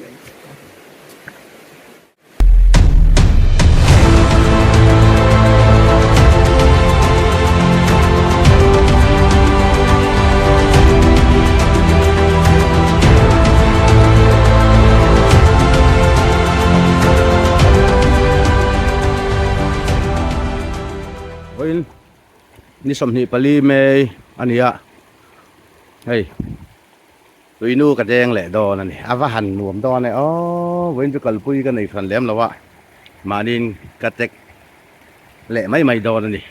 Vawiin ni 24 May a ni a, hei Tuinu ka deng leh dawn a ni. A va han nuam dawn e aw, vawiin chu kalpui ka nei hran lem lo a, mahniin ka tek leh mai mai dawn a ni.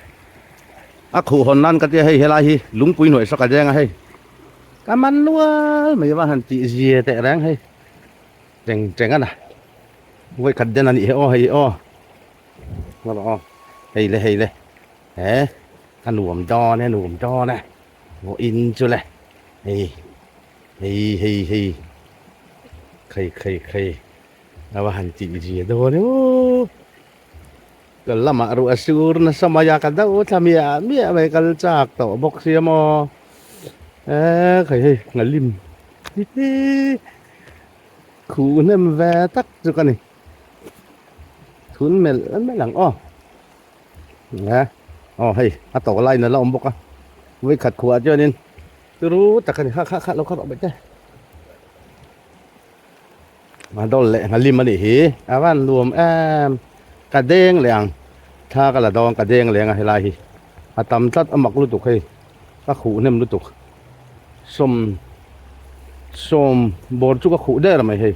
A khuh hawn nan ka tia hei helai hi lungpui hnuai saw ka deng a hei, ka man nual mai a va han tih zia teh reng hei, teng teng a na, vawikhat den a nih hi aw hei aw, aw hei le hei le, he a nuam dawn e nuam dawn e. Vawiin chu le hei hei hei hei khei khei khei a va han tih zia dawn e aw kal lamah ruah sur nasa mai a ka deuh thla miah miah mai kal chak tawh bawk sia maw e khai hei ngalim hi hi khuh hnem ve tak chu ka ni thun melh melh ang aw. Nge aw hei a tawh line a la awm bawk a vawikhat khuah chuanin turu tak a ni kha kha kha lo kha rawh mai te a dawl leh nghalim a nih hi a van nuam em ka deng leh ang thla ka la dawn ka deng leh ang a helai hi a tam tlat a mak lutuk hei ka khuh hnem lutuk sawm sawm bawr chu ka khuh der mai hei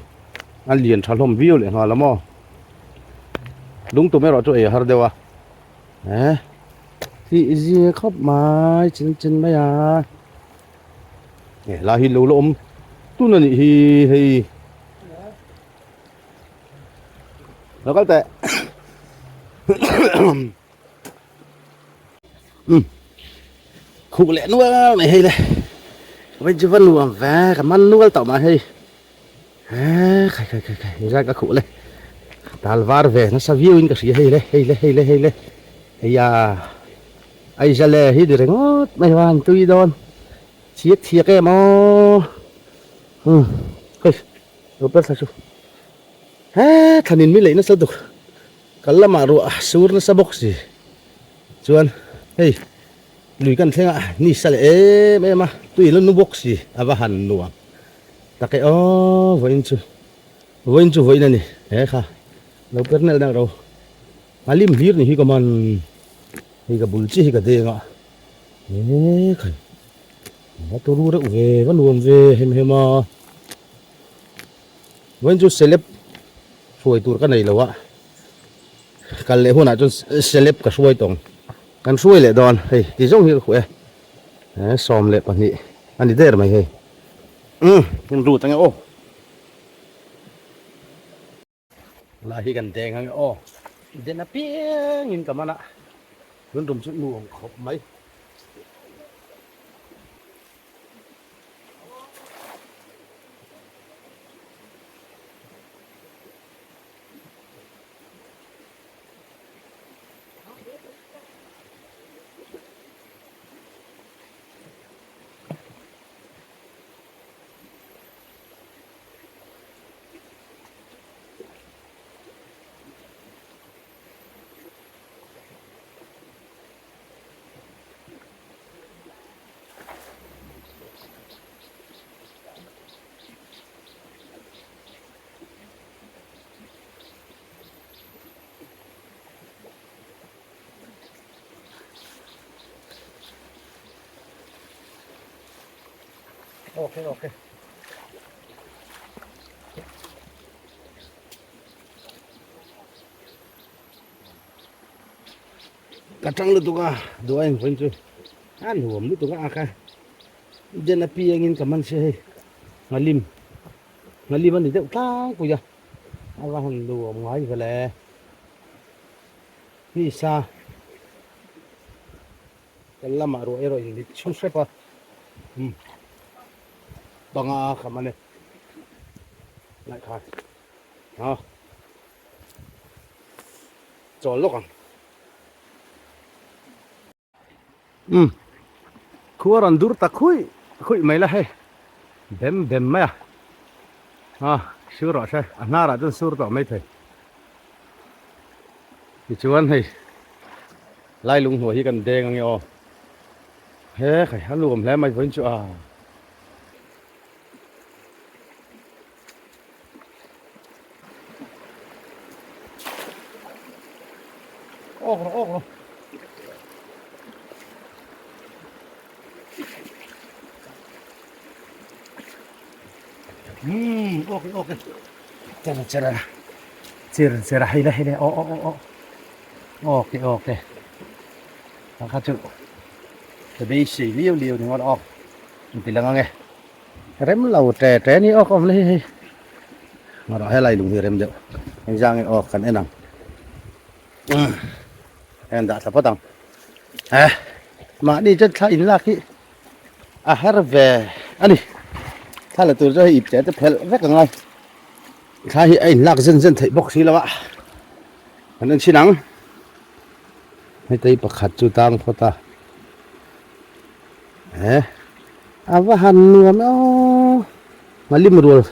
a lian tha hlawm viau leh nghal a maw. Lungtum erawh chu ei a har deuh a eh tih zia khawp mai chin chin mai a eh lai hi lo la awm tun a nih hi hei lo kal teh um khuh leh nual mai hei le vawi chu va nuam ve ka man nual tawh mai hei. Eee khai khai khai khai engzat ka khuh le tal var ve nasa viau in ka hria hei le hei le hei le hei le heia Aizale hi ni ringawt mai van tui dawn chiak thiak em aw umm hei lo per thla chu he thlanin mi leih nasa duk kal lamah ruah sur nasa bawk si chuan hei lui kan thleng a ni sa leh em em a tui la nu bawk si a va han nuam. Tak e aw vawiin chu vawiin chu vawiin a ni he kha lo per nelh nelh ro a lim hlir ni hi ka man hei ka bul chi hi ka deng a he khai va turu reuh ve va nuam ve hem hem a vawiin chu celeb hruai tur ka nei lo a kal leh hunah chuan celeb ka hruai tawng kan hruai leh dawn hei ti zawng hi ka khuh e he 12 a ni der mai hei. Umm in rut ange aw. Lai hi kan deng ange aw. Den apiang in ka man a. Tun tum chu nuam khawp mai. Ok ok. Ka tang lutuk a duh a engvawiin chu a nuam lutuk a ak a den a piangin ka man sia hei nghalim nghalim a ni deuh tlangpui a a va han nuam ngai ve le ni sa. Kan lamah ruah erawh in mit chhung hrep a, umm panga ka man e ngaih khan ha chawl lawk ang umm khua rawn dur ta khuih khuih mai la hei bem bem mai a. A sur rawh se a hnarah chuan sur tawh maithei tichuan hei lai lung hnuai hi kan deng ange aw he khai a nuam hle mai vawiin chu a. Awk rawh awk rawh. Hmm, awk awk. Chera chera. Chera chera hei le hei le aw aw aw. Awk awk. Kha chu. Ka beisei liau liau ni ngawt awk. Ti lang ange. Rem lo tre tre ni awk awm le hei hei. Ngarawh helai lung hi rem deuh. Engzang nge awk kan en ang. Heng dah thla phawt ang. Eh, mahni chuan thla in lak hi a har ve a ni. Thla la tur chu hei ip che te phelh vek a ngai. Thla hi a in lak zen zen theih bawk si lo a. Kan en chhin ang. Hei tei pakhat chu tang phawt a. Eh, a va han nuam e aw. Malim rual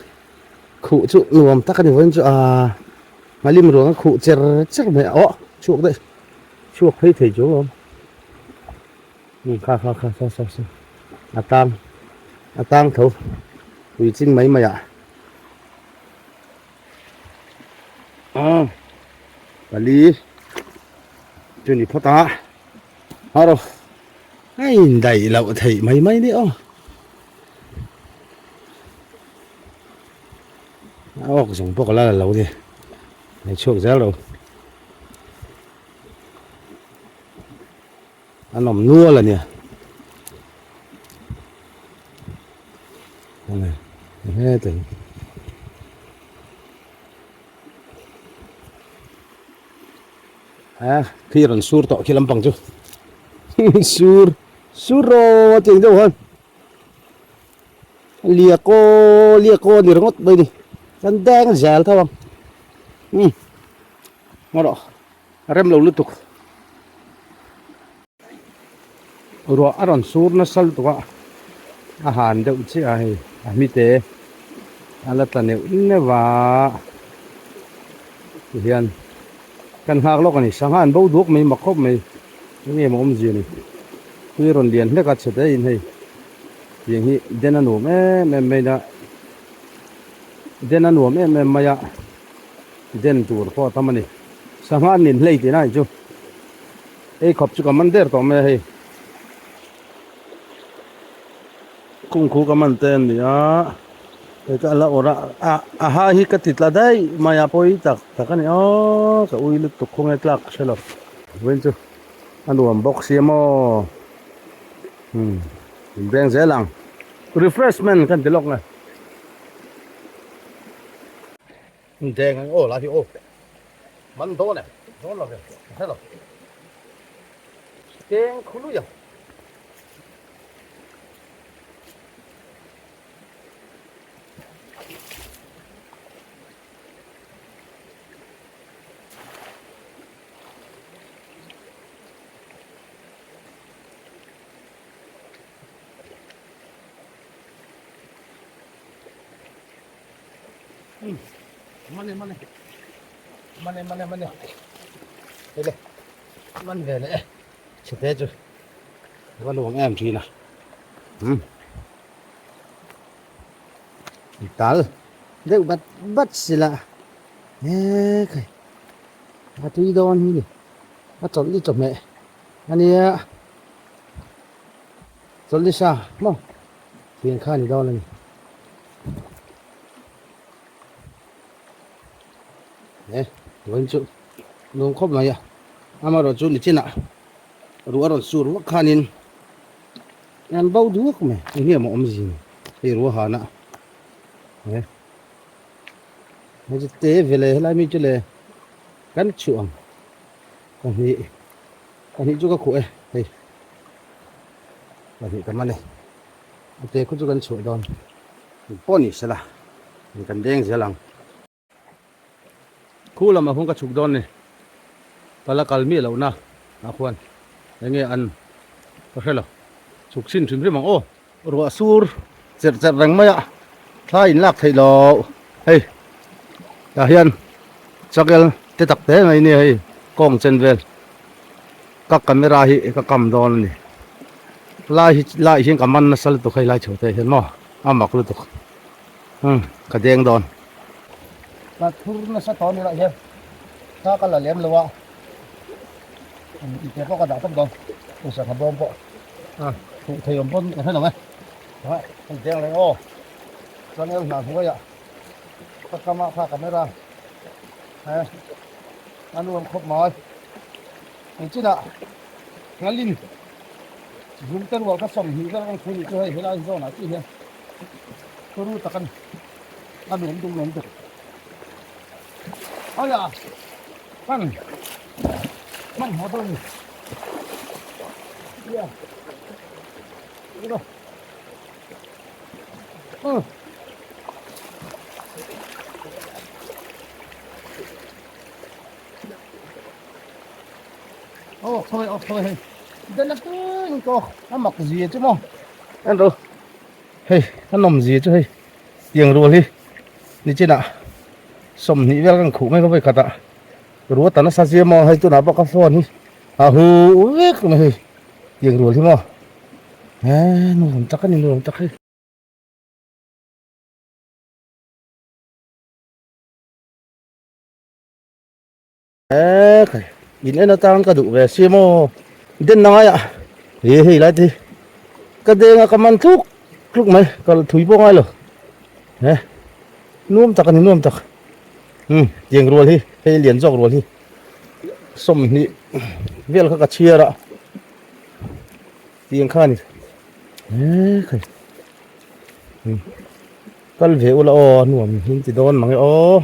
khuh chu nuam tak a ni vawiin chu a malim ruang a khuh cher cher mai a aw chhuak daih chhuak phei thei chu awm um kha kha kha saw saw saw a tang a tang tho tui ching mai mai ah a pali chu ni phawt a haro a indaih loh theih mai mai ni aw. A awk zawng pawh ka la la lo ni hei chhuak zel lo an awm nual a nia hetah a khi rawn sur tawh khi lampang chu sur sur rawh tih ang deuh khan. Liakaw liakaw ni ringawt mai ni kan deng zel tho ang umm ngaw rawh a rem lo lutuk ruah a rawn sur nasa lutuk a a han deuh chiah a hei a hmite a la tla neuh neuh a tihian kan nghak lawk a ni sangha an bo duak mai mak khawp mai eng nge maw awmzia ni tui rawn lian hlek a chhe te in hei. Tiang hi den a nuam em em mai a, den a nuam em em mai a, den tur pawh a tam a ni. Sangha an nin hlei tihna hi chu ei khawp chu ka man der tawh mai a hei. Kung khu ka man te a ni a, hei ka la awrh a, a ha hi ka ti tla daih mai a pawi tak tak a ni aw ka ui lutuk khawnge tlak ka hre lo. Vawiin chu a nuam bawk sia maw. Umm in veng zel ang refreshment kan ti lawk nge deng ang aw lai hi aw man dawn e dawn lo ve ka hre lo keng khului ang. Mane mane mane mane mane hele man ve leh e chhete chu va nuam em thin a um tal deuh bat bat sila he khai a tui dawn hi ni a chawlh ni chawhmeh a nia chawlh ni sa maw thian kha a ni dawn a ni. He vawiin chu nuam khawp mai a amaherawh chu nichinah ruah a rawn sur vak khanin an bo duak mai eng nge maw awmzia ni hei ruah hana he hei chu te ve le helai mi chu le kan chhuah ang. Pahnih pahnih chu ka khuh e hei pahnih ka man e a te khu chu kan chhuah dawn pawh ni sela kan deng zel ang khu lamah khuan ka chhuk dawn ni ka la kal miah lohna ah khuan enge an ka hre lo chhuk chhin hrim hrim ang aw. Ruah sur cherh cherh reng mai a thla in lak theih loh. Hei tah hian changel te tak te mai nia hei kawng chen vel ka camera hi ka kam dawn a ni lai hi lai hian ka man nasa lutuk hei lai chho te hian maw a mak lutuk umm ka deng dawn. Ka thur nasa tawh a ni lah hian thla ka la lem lo a ite pawh ka dah tawp dawn sangha bawm pawh a huh thei awm pawn ka hre lo e hei deng reng aw. Channel hna hnuaiah ka kam ah kha camera he a nuam khawp mai eng chinah ngalin zum te rual ka 20 vel ang thu nih chu hei helai zawn ah chiah hian turu tak a ni a nuam duh nuam tuk aia hman hman haw dawn ni yeah. Aw khawi aw khawi hei den a tui ko a mak zia chu maw en ro hei a nawm zia chu hei tiang rual hi nichinah 20 vel kan khuh mai ka vawi khatah ruat a nasa zia maw hei tunah pawh ka phone hi a hu vek mai hei tiang rual hi maw Eee nuam tak a ni nuam tak hei. Eee khai in en atang ka duh ve si maw den na ngai ah he hei lai te hi ka deng a ka man tluk tluk mai ka thui pawh ngai lo he nuam tak a ni nuam tak umm tiang rual hi hei lian zawk rual hi 20 vel kha ka chhiar a. Tiang kha a ni he khai kal ve ula aw a nuam in ti dawn mang e aw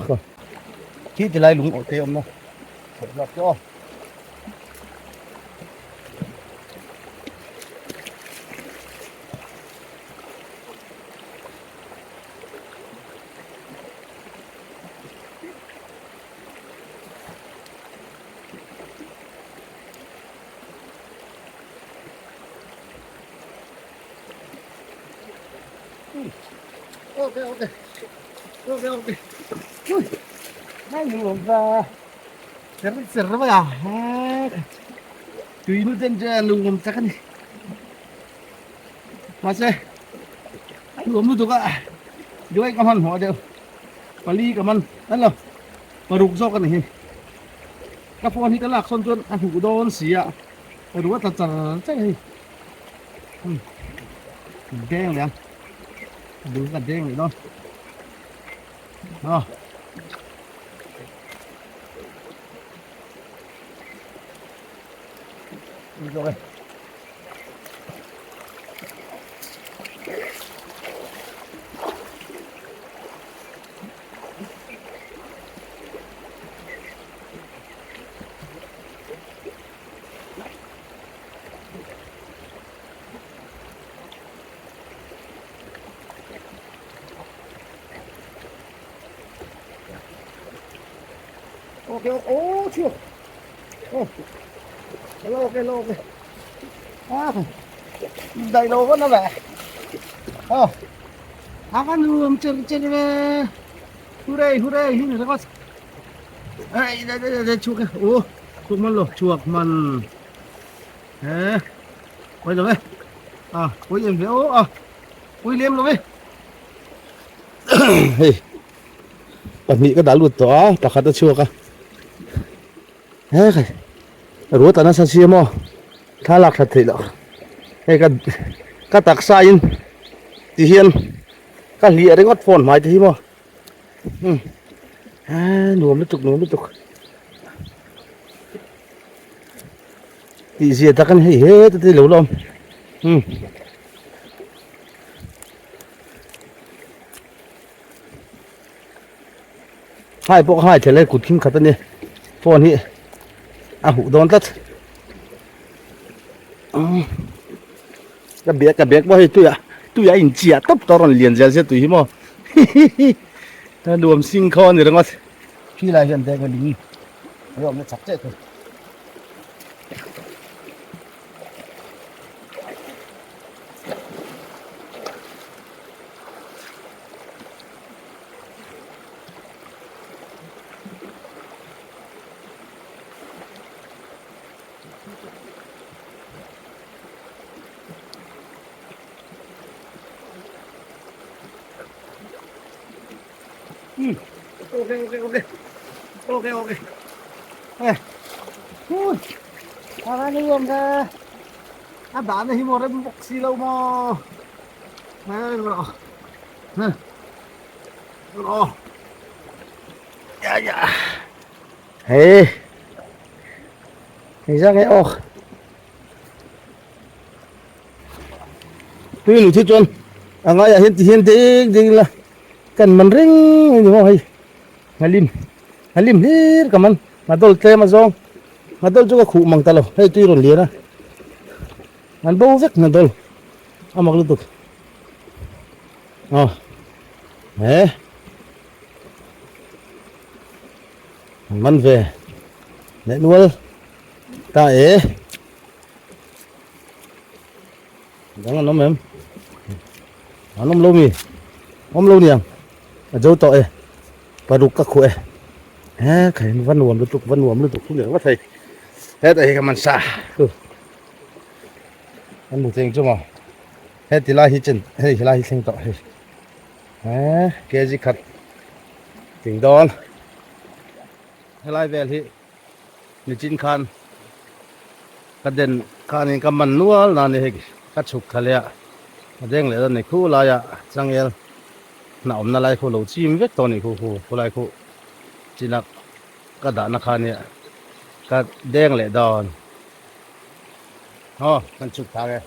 khi ti lai lung awh te awm na chhawp lak te aw. Ok ok ok ok ui ngay nuam va cher cher mai à tùy nu tên che nuam chắc ni mà xe nuam lu tuk a duai ka man ho deuh pali ka man an lo paruk zawk ani hi Ka phone hi ka lak sawn chuan a hmuh dawn si a, ka duh a tla char char hei. Hmm. Deng leh ang. Ka duh ka deng leh dawn. Ah. Rồi. Ok, ô chưa. Ô. Lo cái lo cái. À. Đầy lô vẫn nó về. Ờ. À con đường chân chân về. Hooray hooray hi ni ringawt. Ei đây đây đây chuak e. Ô chuak man lo chuak man. He. Quay rồi. À, quay em về ô à. Quay lem lo ve. Hei. Pahnih ka dah lut tawh a, pakhat a chhuak a. He khai. Ruat a nasa si maw. Thla lak that theih loh. Hei ka ka taksa in ti hian ka hliah ringawt phone hmai te hi maw. Hmm. A nuam lutuk nuam lutuk. Tih zia tak a ni hei he te te lo la awm. Hmm. Hai pawh ka hai thei lai kut khing khat a ni. Phone hi a huh dawn tlat. Ka bag ka bag pawh hei tuiah tuiah a inchiah tawp tawh a rawn lian zel zel tui hi maw hihihi a nuam sing khaw a ni ringawt. Khi lai hian bag a ling a awmna chak chiah thei. Hmm. Ok ok ok. Ok ok. Eh. Hui. Ara ni em ka. A dahna hi maw rem bawk si lo maw. Ngai rawh. Ha. Rawh. Ya ya. Hei. Hei zak e aw. Tui nu thi chuan a ngaiah hian ti hian ding ding ila kan man reng a ni maw hei nghalim nghalim hlir ka man ngadawl tlem a zawng ngadawl chu ka khuh mang ta lo hei tui rawn lian a an bo vek ngadawl a mak lutuk aw he an man ve leh nual ta e. Dang an awm em? An awm lo mi? Awm lo niang. A zo tawh e. Paruk ka khuh e. He khai va nuam lutuk va nuam lutuk thu leh va thei. Hetah hi ka man sa. Chu. An mu cheng chu maw. He ti lai hi chen hei helai hi thleng tawh hei. He kg khat ting dawn. Helai vel hi Nichin khan ka den khanin ka man nual na ni hei ka chhuk thla leh a, ka deng leh dawn ni khu laia changel hna awmna lai khu lo chim vek tawh a ni khu khu khulai khu china ka dahna kha nia ka deng leh dawn aw kan chhuk thla ang e.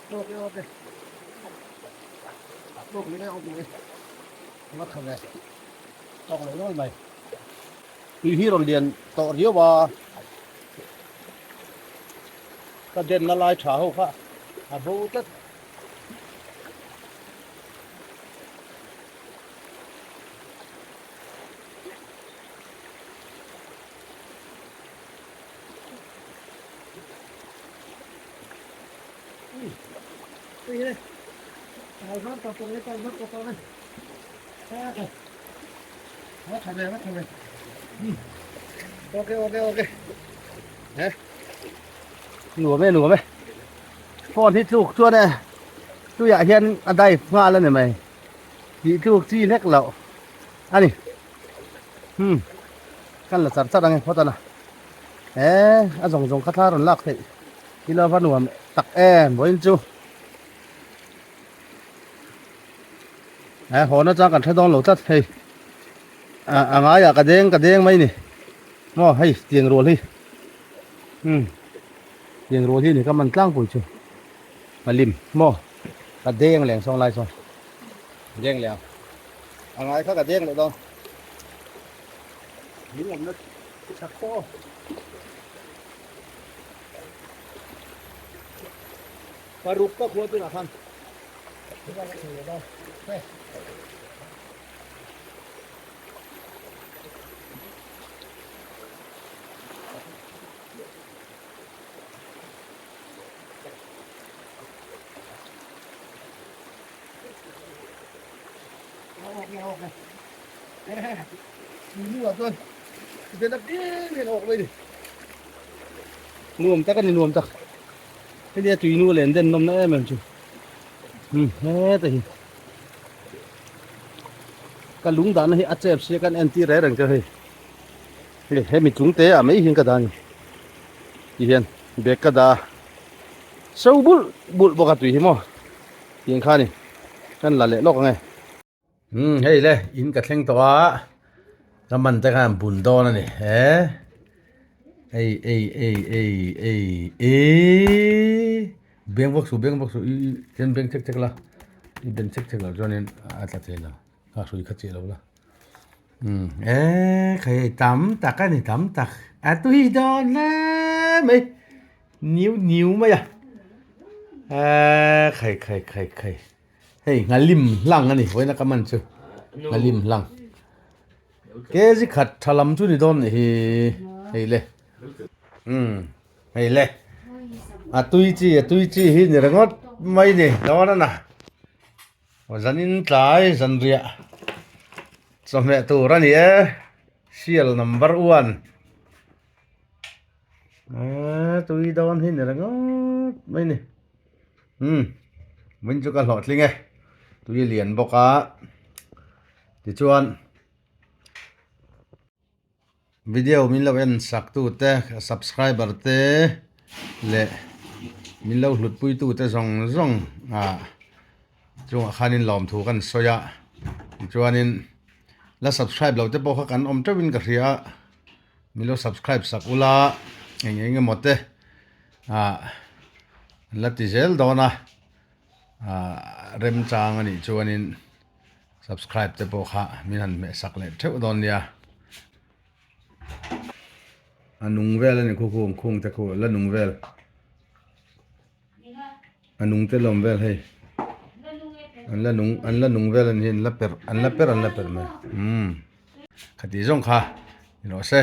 Ok ok. Tawk leh awk leh. Nga tha ve. Tawk leh nual mai. Tui hi rawn lian tawh riau a. Ka denna lai tha ho kha a bo tlat. Nuam e nuam e phone hi tluk chuan e tuiah hian a dive nghal a ni mai tih tluk chi hlek loh a ni hmm kan la char char ang e phawt a na e a zawng zawng kha thla rawn lak theih ila va nuam tak em vawiin chu he hawn atang kan hre dawn lo tlat hei a ngaiah ka deng ka deng mai ni maw hei tiang rual hi um tiang rual hi ni ka man tlangpui chu a lim maw ka deng leng sawng lai sawn deng leh ang a ngai kha ka deng leh dawn min awmna chak pawh Paruk ka khua tunah khan Nuam tak a ni nuam tak. Hei tui nu len den nawm na em em chu. Hmm heta hi. Ka lung dahna hi a chep sia kan en tir reng reng chu hei. Hei hemi chung te ah mai hian ka dah a ni. Ti hian bag ka dah a. So bulh bulh bawk a tui hi maw. Tiang kha a ni. Kan la leh lawk ang e. Umm hei le in ka thleng tawh a ka man te khan bun dawn a ni he ei ei ei ei ei eee beng vak suh beng vak suh ih ih beng chek chek la i beng chek chek loh chuanin a tla thei lo a hrui kha chiah lo la umm eee kha hei tam tak a ni tam tak a tui dawn hle mai niu niu mai a eee khai khai khai khai. Hei nghalim hlang a ni vawiin a ka man chu nghalim hlang kg khat tha lam chu ni dawn nih hi hei le umm hei le a tui chi a tui chi hi ni ringawt mai ni dawn a na zanin tlai zanriah chawhmeh tur a ni e sial number one eee tui dawn hi ni ringawt mai ni. Umm vawiin chu ka hlawhtling e tui a lian bawk a tichuan video min lo en sak tu te subscriber te leh min lo hlut pui tu te zawng zawng ah chungah khanin lawmthu kan sawi a tichuanin la subscribe lo te pawh kha kan awm teuhin ka hria a min lo subscribe sak ula eng eng emaw te ah an la ti zel dawn a ah remchang a nih chuanin subscribe te pawh kha min han hmeh sak leh theuh dawn nia a nung vel a ni khu khung khung te khu la nung vel a nung te lawm vel hei an la nung an la nung vel a ni hi an la perh an la perh an la perh mai umm khati zawng kha ni rawh se.